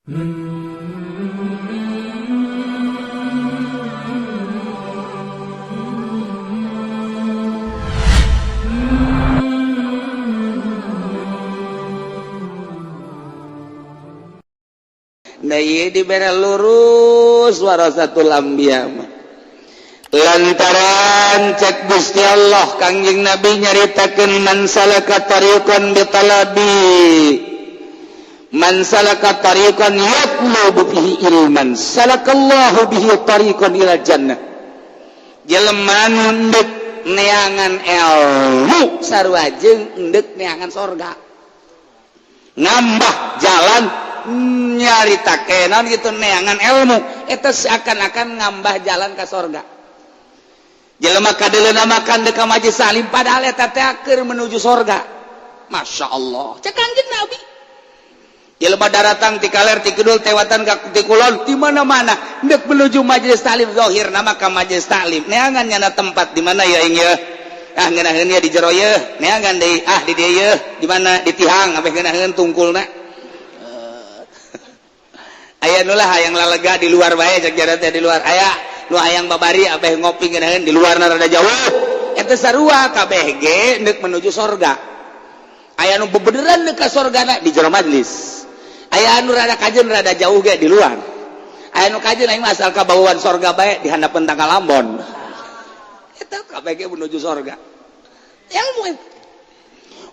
Nah, ieu dibere lurus warasatul anbiya mah. Lantaran cek Gusti Allah, Kangjeng Nabi nyaritakeun, man salaka tariqan bi talabi, man salaka tariqan yatlubu fihi ilman, salakallahu bihi tariqan ila jannah. Jelema nu endek neangan ilmu sarua jeung endek neangan sorga, nambah jalan nyarita naon gitu. Neangan ilmu eta seakan-akan ngambah jalan ke sorga. Jelema kadeleuna makan deka majelis taklim, padahal eta teh keur menuju sorga. Masya Allah, cek Kanjeng Nabi, jelema daratang ti kaler, ti kidul, tewatan ka ti kulon, di mana-mana ndek menuju majelis taklim. Zahir nama ka majelis taklim, neangan nyana tempat di mana ya ing ye, ah, ngeunaheun ya di jero ye, neangan deui, ah, di dieu ye, di mana, di tihang abeh ngeunaheun tungkulna. Aya nu lah hayang lalega di luar bae, cek jara teh di luar. Aya nu hayang babari abeh ngopi ngeunaheun di luar, rada jauh. Eta sarua kabeh ge ndek menuju sorga. Aya nu bebeneran deuk ka sorgana di jero majlis, aya anu rada kajen rada jauh ge di luar, aya nu kajen aing mah asal kabawaan sorga bae di handapeun tangkal ambon. Eta kabeh ge menuju sorga ilmu itu.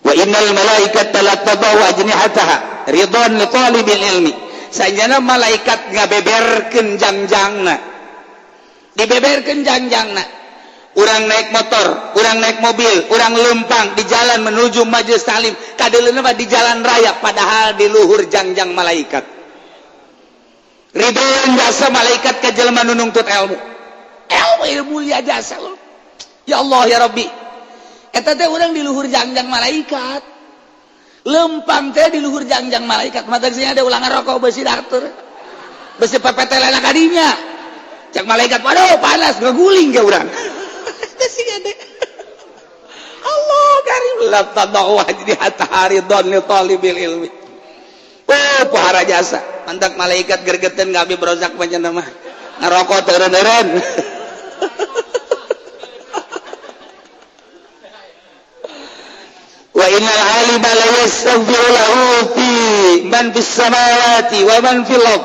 Wa innal malaikata la tadau ajnihataha ridwan li talibil ilmi. Sanjana malaikat ngabeberkeun jangjangna, dibeberkeun jangjangna. Urang naik motor, urang naik mobil, urang lempang di jalan menuju majelis taklim, kadeuleuna mah di jalan raya, padahal di luhur jangjang malaikat. Ridhoan jasa malaikat ke jelema nu nungtut ilmu. Ilmu ilmu ya jasa. Ya Allah ya Rabbi, eta teh urang di luhur jangjang malaikat, lempang teh di luhur jangjang malaikat. Mata sini ada ulangan rokok besi daktur besi pepetelena kadinya, cek malaikat, waduh, panas, ngeguling ke urang. Teh sih ada Allah karim la tadau ajnihataha ridwan li talibil ilmi. Oh, pohara jasa mantak malaikat gergeten ngabi brozak macam nama ngerokok teureun-eureun. Wa innal alima la yastaghfiru lahu fi man fis samawati wa man fil ard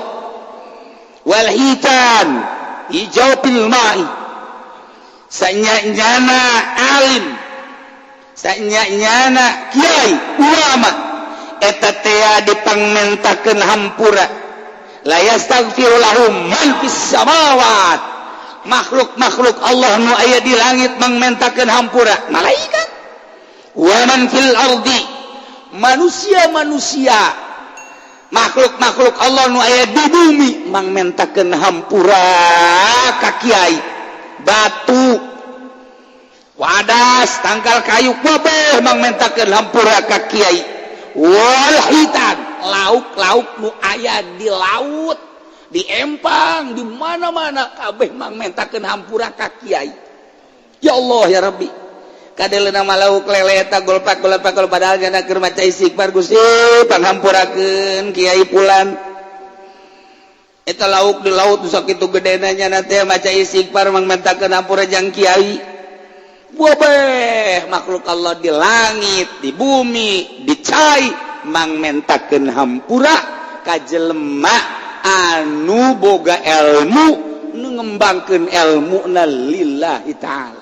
wal hitan hijau ma'i. Sanyana alim, sanyana kiai, ulama eta tea dipangmentakeun hampura. La yastaghfiru lahum man fis samawat, makhluk-makhluk Allah nu aya di langit mangmentakeun hampura malaikat, wa man fil ardi, manusia-manusia, makhluk-makhluk Allah nu aya di bumi mangmentakeun hampura ka kiai. Batu, wadas, tangkal kayu, kabeh mangmentakeun hampura ka kiai. Wal hitan, lauk-lauk nu aya di laut, di empang, di mana-mana, kabeh mangmentakeun hampura ka kiai. Ya Allah ya Rabbi, kadeleuna mah lauk lele eta golpak golpak, padahal nyana keur maca istighfar, Gusti, panghampurakeun kiai pulan. Eta lauk di laut sakitu gedena, nyana teh maca istighfar mangmentakeun hampura jang kiai. Bobeh makhluk Allah di langit, di bumi, di cai mangmentakeun hampura ka jelema anu boga ilmu, nu ngembangkeun ilmu na lillahi ta'ala.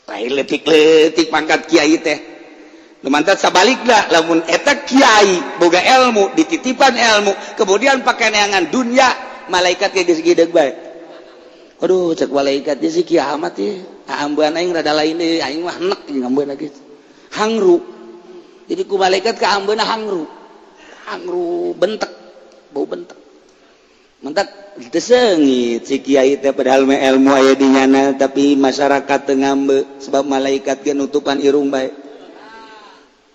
Lain letik-letik pangkat kiai teh. Nu mantat sabalikna, lamun eta kiai boga ilmu, dititipan ilmu, kemudian pakai neangan dunia, malaikat ge geus gideg bae. Aduh, cek malaikat si kiamat ya, ambean aing rada lain deui, aing mah enek jeung ambeun gitu, hangru. Jadi ku malaikat ke ambeuna hangru, hangru bentek, bau bentek. Mentak teu seungit si kiai teh, padahal mah ilmu aya di nyana, tapi masyarakat teu ngambe sebab malaikat ge nutupan irung bae,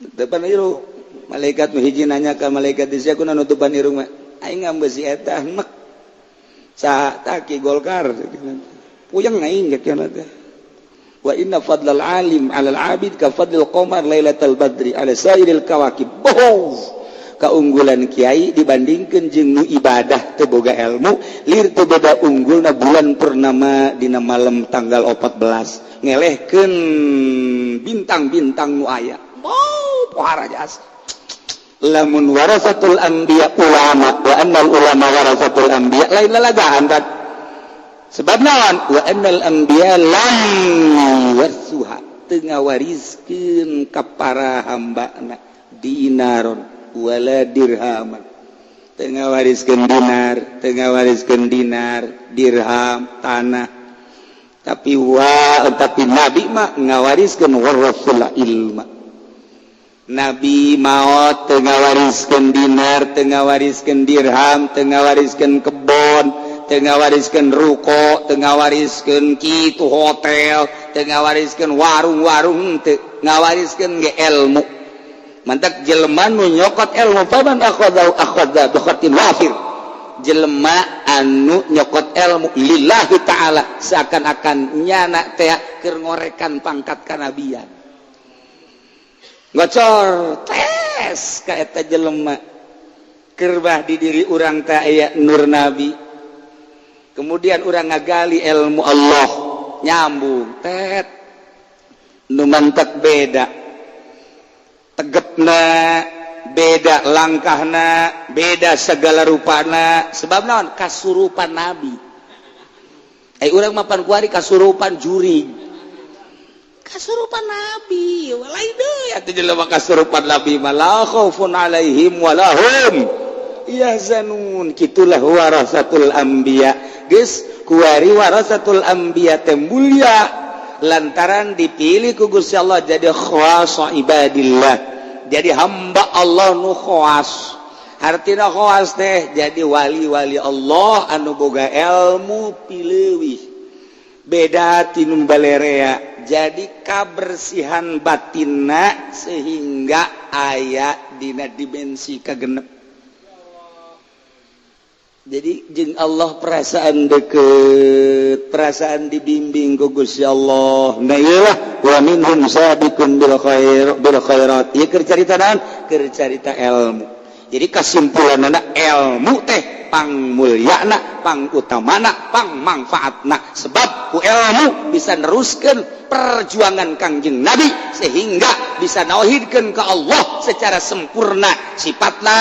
nutupan irung. Malaikat nu hiji nanya ka malaikat di sia, kuna nutupan irung mah? Aing ngambe si eta enek. Saha? Taki Golkar. Puyeng aing cek teh. Wa inna fadlal alim alal abid ka fadlil qamar lailatal badri ala sairil kawakib. Bohong. Keunggulan kiai dibandingkan jeung nu ibadah teu boga ilmu, lir teu beda unggulna bulan purnama dina malam tanggal 14 ngelehkeun bintang-bintang nu aya. Oh, pohara jasa lamun warasatul anbiya ulama, wa annal ulama warasatul anbiya, lain lalagaan kan. Sebab naon? Wa annal anbiya lam yuwarsuha, teu ngawariskeun ka para hambana dinaron wala dirhaman, teu ngawariskeun dinar, teu ngawariskeun dinar, dirham, tanah. Tapi nabi mah ngawariskeun warasul ilma. Nabi maot teu ngawariskeun dinar, teu ngawariskeun dirham, teu ngawariskeun kebon, teu ngawariskeun ruko, teu ngawariskeun kitu hotel, teu ngawariskeun warung-warung, teu ngawariskeun ge ilmu. Mantak jelema nu nyokot ilmu, faman akhadha akhadha bi hazzin wafir. Jelema anu nyokot ilmu lillahi ta'ala, seakan-akan nyana teh keur ngorekan pangkat kanabian, ngocor tes ka eta jelema. Kerbah di diri urang teh aya nur nabi, kemudian urang ngagali ilmu Allah, nyambung tet. Nu mantak beda tegepna, beda langkahna, beda segala rupana. Sebab naon? Kasurupan nabi. Eh, urang mapan kuari kasurupan jurig, kasurupan nabi lain deui atuh. Jelema kasurupan nabi mah la khaufun alaihim walahum yahzanun. Kitulah warasatul anbiya. Geus kuari warasatul anbiya teh mulia lantaran dipilih ku Gusti Allah jadi khawasa ibadillah, jadi hamba Allah nu khawas. Artina khawas teh jadi wali-wali Allah anu boga ilmu pileuwih, beda tinu balerea. Jadi kabersihan batinna sehingga aya dina dimensi kagenep. Jadi jeung Allah perasaan deket, perasaan dibimbing ku Gusti Allah. Nah, iyalah, wa minhum sabiqun bil khair bil khairat. Ieu keur carita naon? Keur carita ilmu. Jadi kesimpulanna, ilmu teh pang mulyana, pang utamana, pang mangfaatna, sebab ku ilmu bisa neruskeun perjuangan Kangjeng Nabi sehingga bisa nauhidkeun ke Allah secara sempurna sifatna,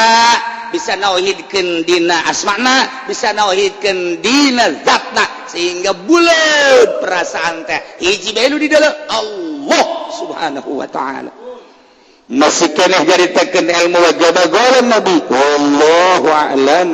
bisa nauhidkeun dina asmana, bisa nauhidkeun dina zatna, sehingga bulat perasaan teh hiji bae di dalam Allah Subhanahu wa Ta'ala. Masih keneh nyaritakeun ilmu wajaba golan nabi, wallahu a'lam.